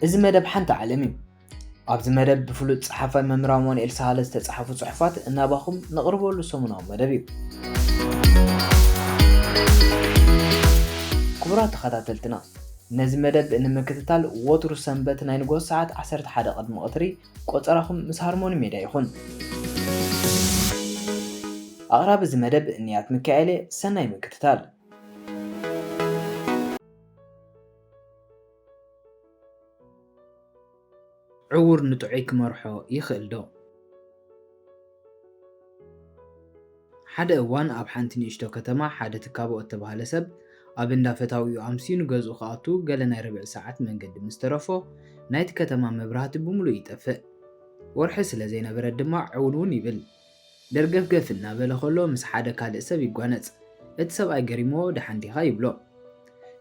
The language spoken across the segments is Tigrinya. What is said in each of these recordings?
እዚ መደብ ሓንቲ ዓለም እዩ። ኣብዚ መደብ ብፍሉጥ ጸሓፋይ መምህር ኣማኑኤል ሳህለ ዝተጻሕፉ ጽሑፋት እናባኹም ነቕርበሉ ሰሙናዊ መደብ እዩ። ክቡራት ተኸታተልትና፣ ነዚ መደብ ንምክትታል ወትሩ ሰንበት ናይ ንግሆ ሰዓት ዓሰርተ ሓደ ቅድሚ ቀትሪ ቆጸራኹም ምስ ሃርሞኒ ሜድያ ይኹን። ኣቕራቢ እዚ መደብ እንያት ሚካኤል እየ። ሰናይ ምክትታል። ዕዉር ንጥዑይ ክመርሖ ይኽእል ዶ? ሓደ እዋን ኣብ ሓንቲ ንእሽቶ ከተማ ሓደ ትካቦ እተባህለ ሰብ ኣብ እንዳ ፈታዊኡ ኣምስዩ ንገዝኡ ክኣቱ ገለ ናይ ርብዒ ሰዓት መንገዲ ምስ ተረፎ ናይቲ ከተማ መብራህቲ ብምሉኡ ይጠፍእ። ወርሒ ስለ ዘይነበረ ድማ ዕውንውን ይብል። ደርገፍገፍ እናበለ ከሎ ምስ ሓደ ካልእ ሰብ ይጓነጽ። እቲ ሰብኣይ ገሪምዎ ደሓን ዲኻ ይብሎ።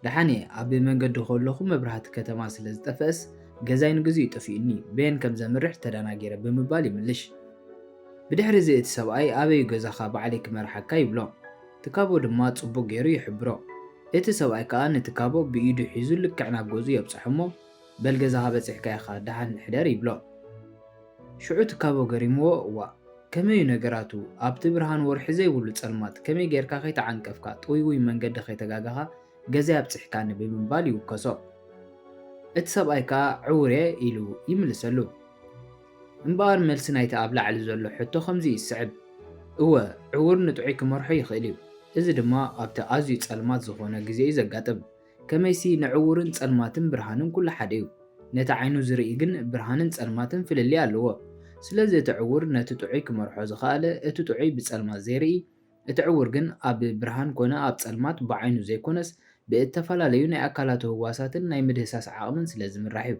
ደሓን እየ፣ ኣብ መንገዲ ከለኹ መብራህቲ ከተማ ስለ ዝጠፍአስ ገዛይ ንግዚኡ ጠፊኡኒ፣ በየን ከም ዘምርሕ ተደናጊረ ብምባል ይምልሽ። ብድሕሪ እዚ እቲ ሰብኣይ ኣበይ እዩ ገዛኻ ባዕለይ ክመርሓካ ይብሎ። ትካቦ ድማ ጽቡቕ ገይሩ ይሕብሮ። እቲ ሰብኣይ ከኣ ንትካቦ ብኢዱ ሒዙ ልክዕ ናብ ገዝኡ የብጽሖ እሞ በል ገዛኻ በጺሕካ ኢኻ ደሓን ሕደር ይብሎ። ሽዑ ትካቦ ገሪምዎ እዋእ ከመይ እዩ ነገራቱ ኣብቲ ብርሃን ወርሒ ዘይብሉ ጸልማት ከመይ ጌርካ ከይተዓንቀፍካ ጥውይውይ መንገዲ ከይተጋገኻ ገዛይ ኣብጺሕካኒ ብምባል ይውከሶ። እቲ ሰብኣይ ከኣ ዕውር እየ ኢሉ ይምልሰሉ። እምበኣር መልሲ ናይቲ ኣብ ላዕሊ ዘሎ ሕቶ ከምዚ እዩ ዝስዕብ፣ እወ ዕውር ንጥዑይ ክመርሖ ይኽእል እዩ። እዚ ድማ ኣብቲ ኣዝዩ ጸልማት ዝኾነ ግዜ እዩ ዘጋጥም። ከመይሲ ንዕዉርን ጸልማትን ብርሃንን ኩሉ ሓደ እዩ። ነቲ ዓይኑ ዝርኢ ግን ብርሃንን ጸልማትን ፍልልይ ኣለዎ። ስለዚ እቲ ዕዉር ነቲ ጥዑይ ክመርሖ ዝኸኣለ እቲ ጥዑይ ብጸልማት ዘይርኢ፣ እቲ ዕዉር ግን ኣብ ብርሃን ኮነ ኣብ ጸልማት ብዓይኑ ዘይኮነስ ብእተፈላለዩ ናይ ኣካላቱ ህዋሳትን ናይ ምድህሳስ ዓቕምን ስለ ዝምራሕ እዩ።